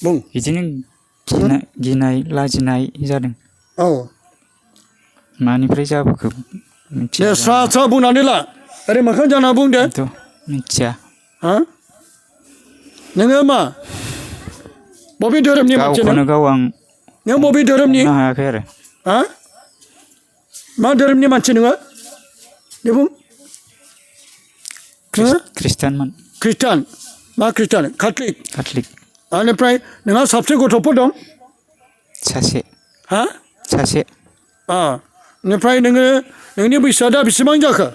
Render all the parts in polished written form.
बुं बिदिनो गिनाय लाजिनाय जादों औ मानिफ्राय जाबोखो दे स्रा बुंनानै ला ओरै मोखां जाना बुं दे थ' मिथिया हा नोङो मा बबे धोरोमनि मानसि नों गावखौनो गाव आं नों बबे धोरोमनि हमनो हायाखै आरो हा मा धोरोमनि मानसि नोङो दे बुं नोङो ख्रिस्टानमोन ख्रिस्टान मा ख्रिस्टान काथलिक काथलिक बेनिफ्राय नोंहा साबसे गथ'फोर दं सासे हा सासे बेनिफ्राय नोङो नोंनि बैसोआ दा बेसेबां जाखो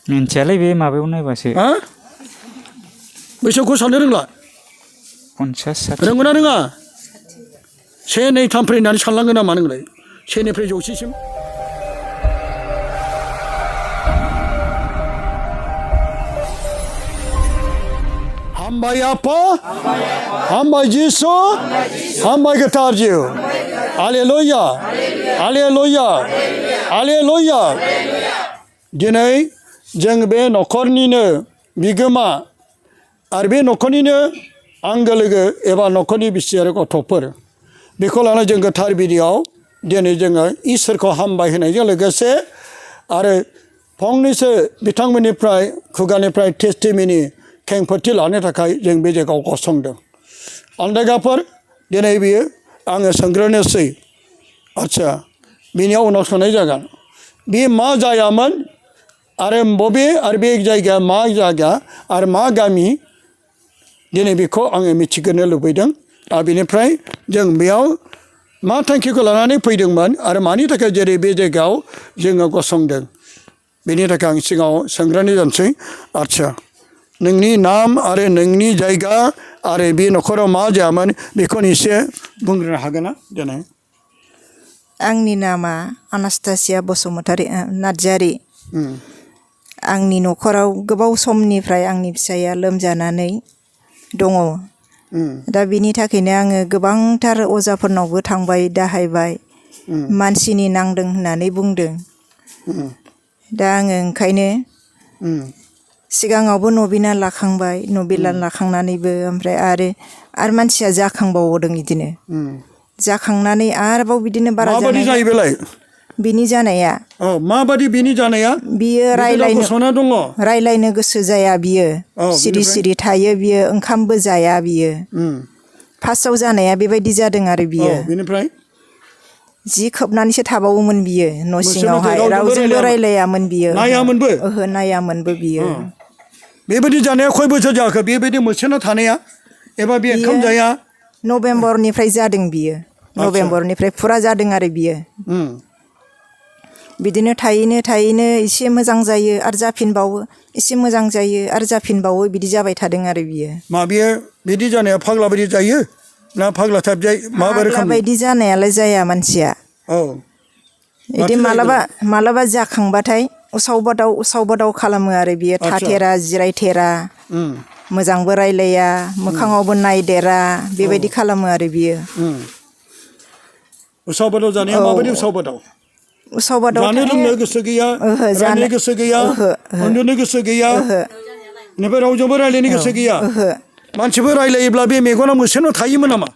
मिन्थियालै बे माबायाव नायबासो हा बैसोखौ साननो रोंला 50-60 रोंगौना रोङा 1 2 3 4 होननानै सानलाङो नामा नोंलाय 1 निफ्राय 100सिम हामबाय आफा हामबाय जिसु हामबाय गोथार जिउ हालेलुया हालेलुया हालेलुया दिनै जों बे न'खरनिनो बिगोमा आरो बे न'खरनिनो आंगो लोगो एबा न'खरनि बिसि आरो गथ'फोर बेखौ लानानै जों गोथार बिदियाव दिनै जोङो इसोरखौ हामबाय होनायजों लोगोसे आरो फंनैसो बिथांमोननिफ्राय खुगानिफ्राय टेस्टिमनि खेंफोरथि लानो थाखाय जों बे जायगायाव गसंदों आन्दायगाफोर दिनै बियो आङो सोंग्रोनोसै आच्छा बिनि उनाव सोंनाय जागोन बे मा जायामोन आरो बबे आरो बे जायगाया मा जायगा आरो मा गामि दिनै बेखौ आङो मिथिग्रोनो लुबैदों आरो बेनिफ्राय जों बेयाव मा थांखिखौ लानानै फैदोंमोन आरो मानि थाखाय जेरै बे जायगायाव जोङो गसंदों बेनि थाखाय आं सिगाङाव सोंग्रोनाय जानोसै आच्छा नोंनि नाम आरो नोंनि जायगा आरो बे न'खराव मा जायामोन बेखौ एसे बुंग्रोनो हागोन ना दिनै आंनि नामा आनास्तासिया बसुमतारी नार्जारी आंनि न'खराव गोबाव समनिफ्राय आंनि फिसाया लोमजानानै दङ दा बिनि थाखायनो आङो गोबांथार अजाफोरनावबो थांबाय दाहायबाय मानसिनि नांदों होननानै बुंदों दा आङो ओंखायनो सिगाङावबो नबिना लाखांबाय नबिना लाखांनानैबो ओमफ्राय आरो मानसिया जाखांबावदों बिदिनो जाखांनानै आरोबाव बिदिनो बारा माबादि जायो बेलाय बिनि जानाया माबादि बिनि जानाया बियो रायलायनो गोसो जाया बियो सिरि सिरि थायो बियो ओंखामबो जाया बियो फार्स्टआव जानाया बेबायदि जादों आरो बियो बेनिफ्राय जि खोबनानैसो थाबावोमोन बियो न' सिङावहाय रावजोंबो रायलायामोन बियो नायामोनबो ओहो नायामोनबो बियो बेबायदि जानाया खय बोसोर जाखो बेबायदि मोनसेना थानाया एबा बे ओंखाम जाया नभेम्बरनिफ्राय जादों बियो नभेम्बरनिफ्राय फुरा जादों आरो बियो बिदिनो थायैनो थायैनो एसे मोजां जायो आरो जाफिनबावो एसे मोजां जायो आरो जाफिनबावो बिदि जाबाय थादों आरो बियो माबे बिदि जानाया फाग्ला बायदि जायो ना फाग्ला टाइप जायो माबा रोखोमनि फाग्ला बायदि जानायालाय जाया मानसिया बिदि मालाबा जाखांबाथाय उसाव बादाव खालामो आरो बियो थाथेरा जिरायथेरा मोजांबो रायलाया मोखाङावबो नायदेरा बेबायदि खालामो आरो बियो उसाव बादाव जानाया माबायदि उसाव बादाव जानो लोंनो गोसो गैया रायनो गोसो गैया उन्दुनो गोसो गैया बेनिफ्राय रावजोंबो रायलायनो गोसो गैया मानसिफोर रायलायोब्ला बे मेगना मोसेनाव थायोमोन नामा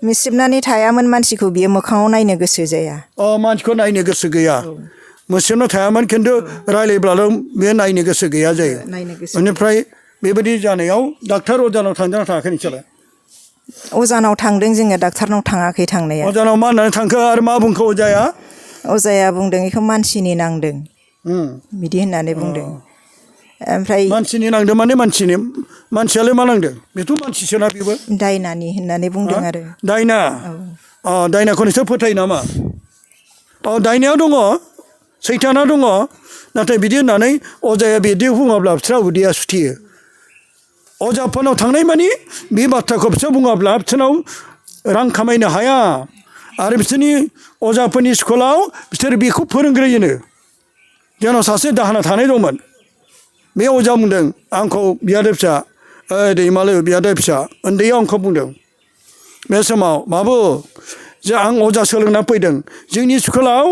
मिसिबनानै थायामोन मानसिखौ बियो मोखाङाव नायनो गोसो जाया मानसिखौ नायनो गोसो गैया मोसेनाव थायामोन खिन्थु रायलायब्लाल' बे नायनो गोसो गैया जायो बेनिफ्राय बेबायदि जानायाव डाक्टार अजानाव थांदोंना थाङाखै नोंसोरलाय अजानाव थांदों जोङो डाक्टारनाव थाङाखै थांनाया अजानाव मा होननानै थांखो आरो मा बुंखो अजाया बुंदों बेखौ मानसिनि नांदों बिदि होननानै बुंदों ओमफ्राय मानसिनि नांदों माने मानसियालाय मा नांदों बेथ' मानसिसोना बेबो दायनानि होननानै बुंदों आरो दायना दायनाखौ नोंसोर फोथायो नामा दायनाया दङ सैताना दङ नाथाय बिदि होननानै अजाया बिदि बुङाब्ला बिसोरहा उदैया सुथेयो अजाफोरनाव थांनाय मानि बे बाथ्राखौ बिसोर बुङाब्ला बिसोरनाव रां खामायनो हाया आरो बिसोरनि अजाफोरनि स्कुलाव बिसोर बेखौ फोरोंग्रोयोनो जोंनाव सासे दाहोना थानाय दंमोन बे अजा बुंदों आंखौ बियादै फिसा दैमालु बियादै फिसा उन्दैयाव आंखौ बुंदों बे समाव बाबु जे आं अजा सोलोंना फैदों जोंनि स्कुलाव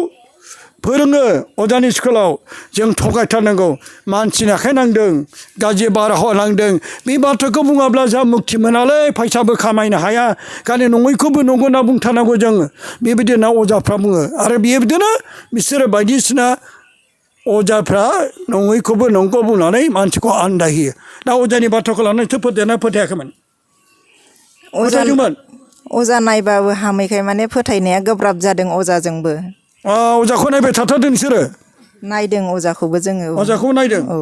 फोरोङो अजानि स्कुलाव जों थगायथारनांगौ मानसिनि आखाइ नांदों गाज्रि बारहावा नांदों बे बाथ्राखौ बुङाब्ला जोंहा मुक्ति मोनालै फैसाबो खामायनो हाया खालि नङैखौबो नंगौ होनना बुंथारनांगौ जों बेबायदि होनना अजाफ्रा बुङो आरो बेबायदिनो बिसोरो बायदिसिना अजाफ्रा नङैखौबो नंगौ बुंनानै मानसिखौ आन्दायहोयो दा अजानि बाथ्राखौ लानानै फोथायना फोथायाखैमोन फोथायदोंमोन अजा नायबाबो हामैखाय माने फोथायनाया गोब्राब जादों अजाजोंबो अजाखौ नायबाय थाथारदों नोंसोरो नायदों अजाखौबो जोङो अजाखौ नायदों औ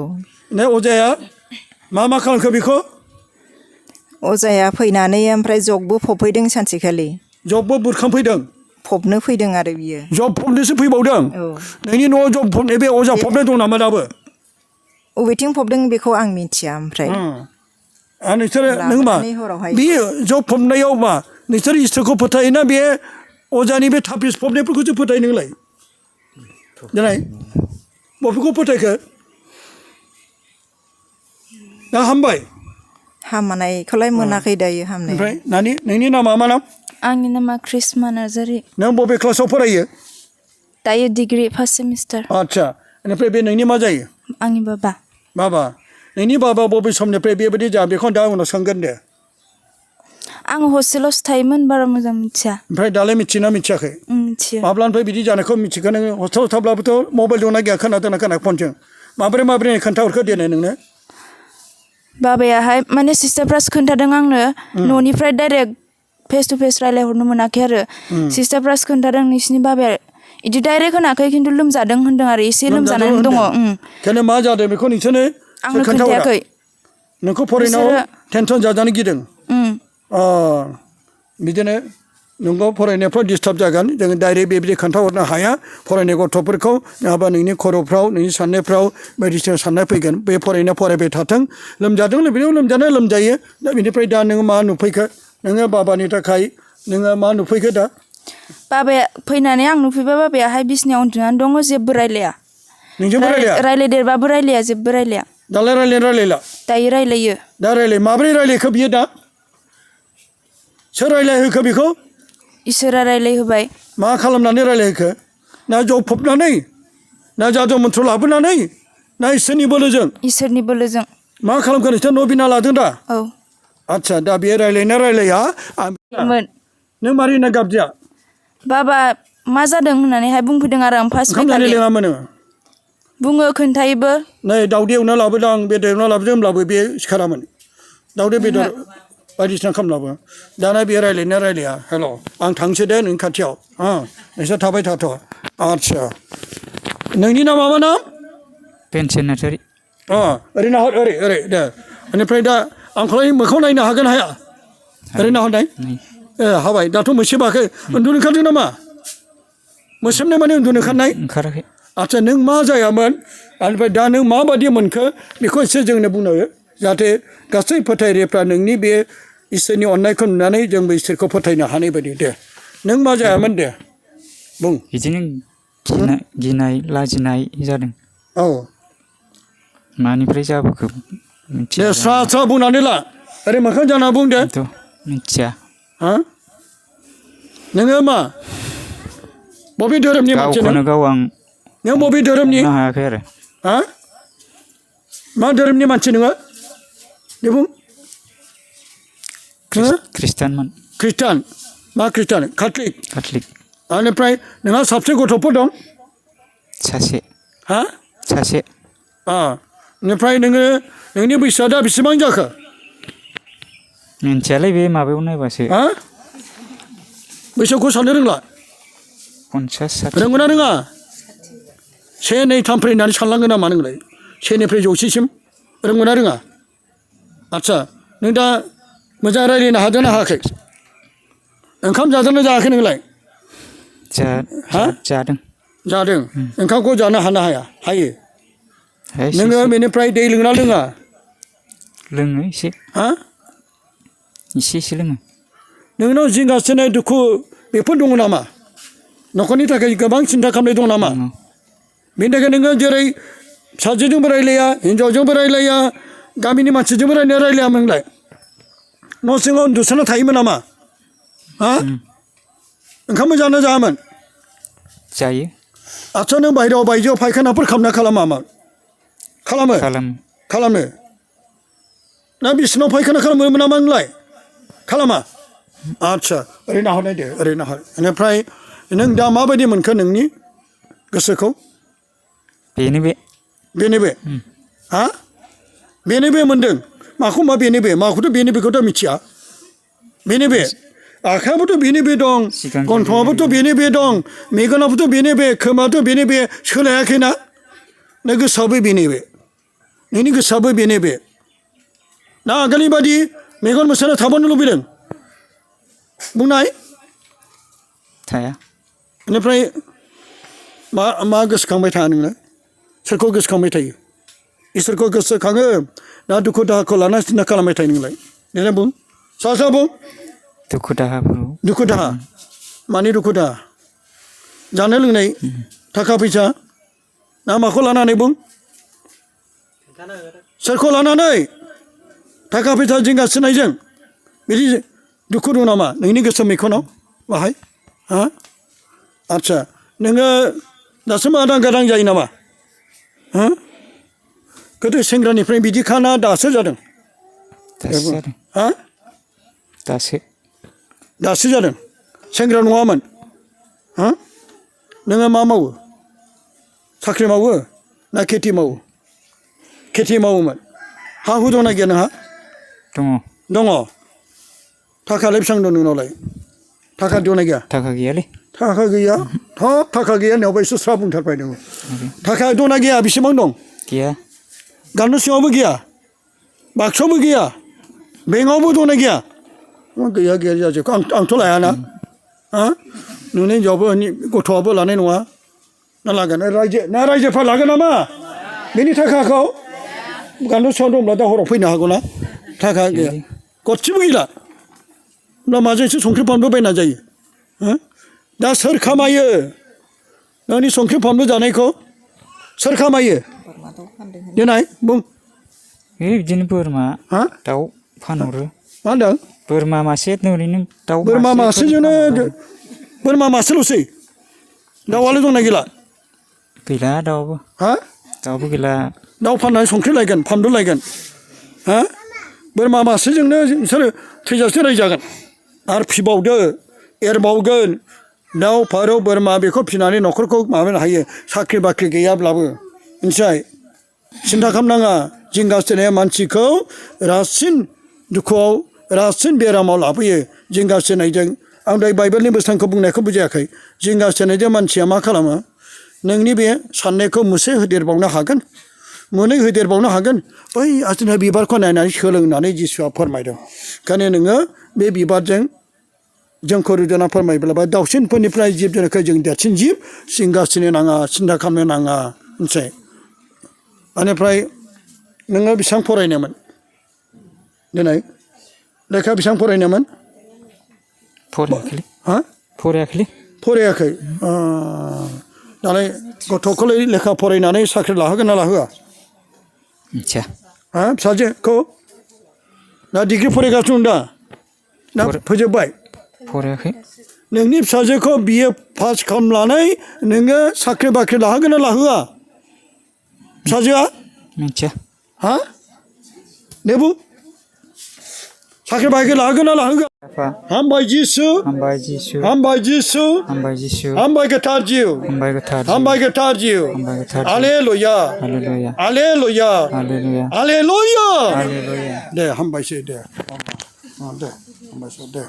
ने अजाया मा खालामखो बेखौ अजाया फैनानै ओमफ्राय जगबो फबफैदों सानसेखालि जबबो बुरखांफैदों फबनो फैदों आरो बियो जब फबनोसो फैबावदों औ नोंनि न'आव जब फबनाय बे अजा फबनाय दं नामा दाबो बबेथिं फबदों बेखौ आं मिथिया ओमफ्राय नोंसोरो नों मा लाबोनानै हरावहाय बे जब फबनायाव मा नोंसोर इसोरखौ फोथायोना बे अजानि बे थापिस फबनायफोरखौसो फोथायो नोंलाय देनाय बबेखौ फोथायखो दा हामबाय हामनायखौलाय मोनाखै दायो हामनाय ओमफ्राय नोंनि नामा मा नाम आंनि नामा क्रिस्मा नार्जारि नों बबे क्लासाव फरायो दायो डिग्री फार्स्ट सेमिस्टार आदसा बेनिफ्राय बे नोंनि मा जायो आंनि बाबा नोंनि बाबा बबे समनिफ्राय बेबायदि जा बेखौ दा उनाव सोंगोन दे आं हस्टेलावसो थायोमोन बारा मोजां मिथिया ओमफ्राय दालाय मिथियोना मिथियाखै मिथियो माब्लानिफ्राय बिदि जानायखौ मिथिगोन नोङो हस्टेलाव थाब्लाबोथ' मबाइल दंना गैया खोनादोंना खोनाया फनजों माबोरै खोन्थाहरखो देनाय नोंनो बाबायाहाय माने सिस्टारफ्रासो खोन्थादों आंनो न'निफ्राय डाइरेक्ट फेस टु फेस रायलायहरनो मोनाखै आरो सिस्टारफ्रासो खोन्थादों नोंसिनि बाबाया बिदि डाइरेक्ट होनाखै खिन्थु लोमजादों होन्दों आरो एसे लोमजानानै दङ ओंखायनो मा जादों बेखौ नोंसोरनो आंनो खोन्थायाखै नोंखौ फरायनायाव टेनसन जाजानो गिदों बिदिनो नोंगौ फरायनायफ्राव डिस्टार्ब जागोन जोङो डाइरेक्ट बेबायदि खोन्थाहरनो हाया फरायनाय गथ'फोरखौ नङाबा नोंनि खर'फ्राव नोंनि साननायफ्राव बायदिसिना साननाय फैगोन बे फरायबाय थाथों लोमजादों लोमजायो दा बेनिफ्राय दा नोङो मा नुफैखो नोङो बाबानि थाखाय नोङो मा नुफैखो दा बाबाया फैनानै आं नुफैबा बाबायाहाय बिसिनायाव उन्दुनानै दङ जेबो रायलाया नोंजोंबो रायलाया रायलायदेरबाबो रायलाया जेबो रायलाया दालाय रायलायला दायो रायलायो दा माबोरै रायलायखो बियो दा सोर रायलायहोखो बेखौ इसोरा रायलायहोबाय मा खालामनानै रायलायहोखो ना जब फबनानै ना जादु मन्थ्र लाबोनानै ना इसोरनि बोलोजों मा खालामखो नोंसोर न' बिना लादों दा औ आदसा दा बेयो रायलाया नों मारै ना गाबदिया बाबा मा जादों होननानैहाय बुंफैदों आरो आं फार्स्ट ओंखाम जानो लिङामोन बुङो खोन्थायोबो नै दाउदै एवना लाबोदों आं बेदर एवना लाबोदों होमब्लाबो बे सिखारामोन दाउदै बेदर बायदिसिना खालामलाबो दाना बे रायलाया हेल' आं थांसै दे नोंनि खाथियाव नोंसोर थाबाय थाथ' आदसा नोंनि नामा मा नाम पेन्सन नार्जारि ओरै नाहर ओरै दे बेनिफ्राय दा आंखौलाय मोखां नायनो हागोन हाया ओरै नाहरनाय हाबाय दाथ' मोसेबाखै उन्दुनो ओंखारदों नामा मोसेबनाय माने उन्दुनो ओंखारनाय ओंखाराखै आदसा नों मा जायामोन ओमफ्राय दा नों माबायदि मोनखो बेखौ एसे जोंनो बुंनो जाहाथे गासै फोथायरिफ्रा नोंनि बे इसोरनि अननायखौ नुनानै जोंबो इसोरखौ फोथायनो हानाय बायदि दे नों मा जायामोन दे बुं बिदिनो गिनाय लाजिनाय जादों औ मानिफ्राय जाबोखो दे स्रा बुंनानै ला ओरै मोखां जाना बुं दे मिथिया नोङो मा बबे धोरोमनि मानसि गाव आं नों बबे धोरोमनि हायाखै आरो मा धोरोमनि मानसि नोङो दे बुं ख्रिस्टानमोन ख्रिस्टान मा ख्रिस्टान काथलिक बेनिफ्राय नोंहा साबसे गथ'फोर दं सासे बेनिफ्राय नोङो नोंनि बैसोआ दा बेसेबां जाखो मिन्थियालै बे माबायाव नायबासो बैसोखौ साननो रोंला 50-60 रोंगोना रोङा 1, 2, 3 होननानै सानलांगोन नामा नोंलाय 1निफ्राय 100सिम रोंगोना रोङा आदसा नों दा मोजां रायज्लायनो हादों ना हायाखै ओंखाम जादोंना जायाखै नोंलाय जादों ओंखामखौ जानो हायो नोङो बेनिफ्राय दै लोंना लोङा लोङो एसे लोङो नोंनाव जिंगासिनाय दुखु बेफोर दङ नामा न'खरनि थाखाय गोबां सिन्था खालामनाय दं नामा बेनि थाखाय नोङो जेरै फिसाजोजोंबो रायलाया हिन्जावजोंबो रायलाया गामिनि मानसिजोंबो रायलायामोन नोंलाय न' सिङाव उन्दुसोना थायोमोन नामा ओंखामबो जायामोन जायो आदसा नों बायजोआव फायखानाफोर खालामा खालामो खालामो ना बिसिनाव फायखाना खालामो नामा नोंलाय खालामा आदसा ओरैनो हरनायदो ओरैनो हर बेनिफ्राय नों दा माबायदि मोनखो नोंनि गोसोखौ बेनो बे हा बेनो बे मोनदों माखौ मा बेनो बे माखौथ' बेनो बेखौथ' मिथिया बेनो बे आखायाबोथ' बेनो बे दं गन्थङाबोथ' बेनो बे दं मेगनाबोथ' बेनो बे खोमाथ' बेनो बे सोलायाखैना नों गोसोआबो बेनो बे नोंनि गोसोआबो बेनो बे ना आगोलनि बादि मेगन मोसानो थाबानो लुबैदों बुंनाय थाया बेनिफ्राय मा गोसोखांबाय थाया नोङो सोरखौ गोसोखांबाय थायो इसोरखौ गोसोखाङो ना दुखु दाहाखौ लानानै सिन्था खालामबाय थायो नोंलाय देनाय बुं सासा बुं दुखु दाहा मानि दुखु दाहा जानाय लोंनाय थाखा फैसा ना माखौ लानानै बुं सोरखौ लानानै थाखा फैसा जिंगासिनायजों बिदि दुखु दं नामा नोंनि गोसो मैखुनाव बाहाय हा आदसा नोङो दासिम आदां गादां जायो नामा हा गोदो सेंग्रानिफ्राय बिदिखाना दासो जादों हा दासो जादों सेंग्रा नङामोन हा नोङो मा मावो साख्रि मावो ना खेथि मावो खेथि मावोमोन हा हु दंना गैया नोंहा दङ थाखालाय बेसेबां दं नोंनावलाय थाखा दंना गैया थाखा गैयालै थाखा गैया थाखा गैया होननायावबो एसे स्रा बुंथारबाय नोङो थाखा दंना गैया बेसेबां दं गैया गाननो सिङावबो गैया बाक्सायावबो गैया बेंकआवबो दंना गैया गैया जाजोबखौ आंथ' लायाना हा नोंनि हिनजावबो गथ'आबो लानाय नङा ना लागोन रायजोफ्रा लागोन नामा बेनि थाखाखौ गाननो सिङाव दंब्ला दा हराव फैनो हागौ ना थाखा गैया गरसेबो गैला होमब्ला माजोंसो संख्रि फानलु बायना जायो दा सोर खामायो नोंनि संख्रि फानलु जानायखौ सोर खामायो देनाय बुं बिदिनो बोरमा दाउ फानहरो मा होनदों बोरमा मासे ओरैनो दाउ बोरमा मासेजोंनो बोरमा मासेल'सै दाउआलाय दंना गैला गैला दाउआबो गैला दाउ फाननानै संख्रि लायगोन फानलु लायगोन हा बोरमा मासेजोंनो नोंसोरो थैजासे रायजागोन आरो फिबावदो एरबावगोन दाउ फारौ बोरमा बेखौ फिनानै न'खरखौ माबानो हायो साख्रि बाख्रि गैयाब्लाबो मिथिबाय सिन्था खालामनाङा जिंगासिनाया मानसिखौ रासिन दुखुआव रासिन बेरामाव लाबोयो जिंगासिनायजों आं दायो बाइबेलनि बोसोनखौ बुंनायखौ बुजियाखै जिंगासिनायजों मानसिया मा खालामो नोंनि बे साननायखौ मुसे होदेरबावनो हागोन मोनै होदेरबावनो हागोन बै आथिना बिबारखौ नायनानै सोलोंनानै जिसुआ फोरमायदों ओंखायनो नोङो बे बिबारजों जोंखौ रुजुना फोरमायब्ला दाउसिनफोरनिफ्राय जिब जुनारखौ जों देरसिन जिब जिंगासिनो नाङा सिन्था खालामनो नाङा मिथिबाय बेनिफ्राय नोङो बेसेबां फरायनायमोन दिनै लेखा बेसेबां फरायनायमोन फरायाखै दालाय गथ'खौलाय लेखा फरायनानै साख्रि लाहोगोन ना लाहोआ मिथिया फिसाजोखौ ना डिग्रि फरायगासिनो दं दा ना फोजोबबाय फरायाखै नोंनि फिसाजोखौ बिए पास खालामनानै नोङो साख्रि बाख्रि लाहोगोन ना लाहोआ फिसाजोआ मिथिया हा दे बुं साख्रि बाख्रि लाहोगोन ना लाहोआ हामबाय जिसु हामबाय गोथार जिउ हामबाय गोथार जिउ हालेलुया हालेलुया हालेलुया दे हामबायसै दे हामबायसै दे